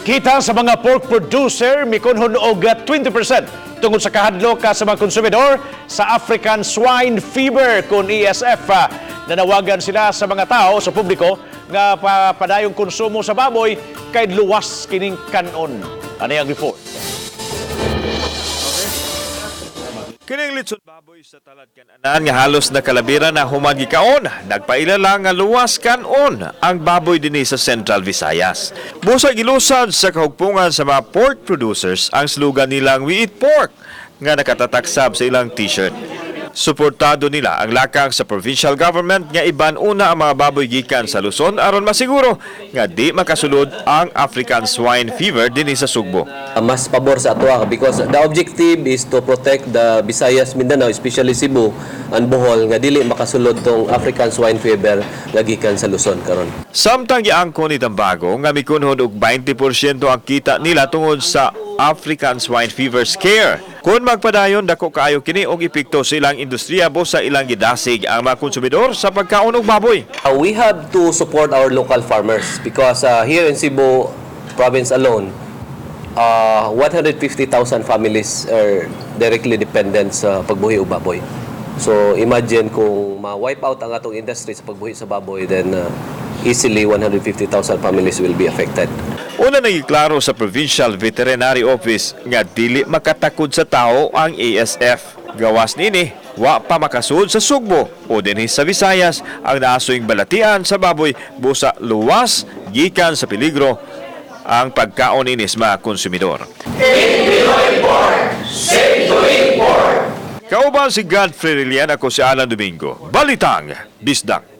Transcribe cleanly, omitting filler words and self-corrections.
Kita sa mga pork producer mikunhon og 20% tungod sa kahadlok sa mga konsumidor sa African Swine Fever kon ASF. Nanawagan sila sa mga tao sa publiko nga padayong konsumo sa baboy kay luwas kining kanon. Ano ang report? Kining litson baboy sa Taladkan-anan nga halos nakalabiran na human gikaon, nagpaila lang nga luwas kanon ang baboy dinhi sa Central Visayas. Busa gilusad sa kahugpungan sa mga pork producers ang slogan nilang "We Eat Pork" nga nakatataksab sa ilang T-shirt. Suportado nila ang lakang sa provincial government nga iban una ang mga baboy gikan sa Luzon aron masiguro nga di makasulod ang African Swine Fever dinhi sa Sugbo. Mas pabor sa atoa because the objective is to protect the Visayas, Mindanao, especially Cebu and Bohol, nga dili makasulod tong African Swine Fever nga gikan sa Luzon karon. Samtang giangko ni Tambago nga mikunhod og 20% ang kita nila tungod sa African Swine Fever scare. Kung magpadayon, dako kaayo kini og epekto sa ilang industriya busa ilang gidasig ang mga konsumidor sa pagkaon og baboy. We have to support our local farmers because here in Cebu province alone, 150,000 families are directly dependent sa pagbuhi og baboy. So imagine kung ma-wipe out ang atong industry sa pagbuhi sa baboy, then easily 150,000 families will be affected. Una nagklaro sa Provincial Veterinary Office nga dili makatakod sa tao ang ASF. Gawas nini, wa pa makasud sa Sugbo o dinhi sa Visayas ang naasoyng balatian sa baboy busa luwas gikan sa peligro ang pagkaon ini sa mga konsumidor. Kauban si Godfrey Rilian, ako si Alan Domingo. Balitang Bisdak.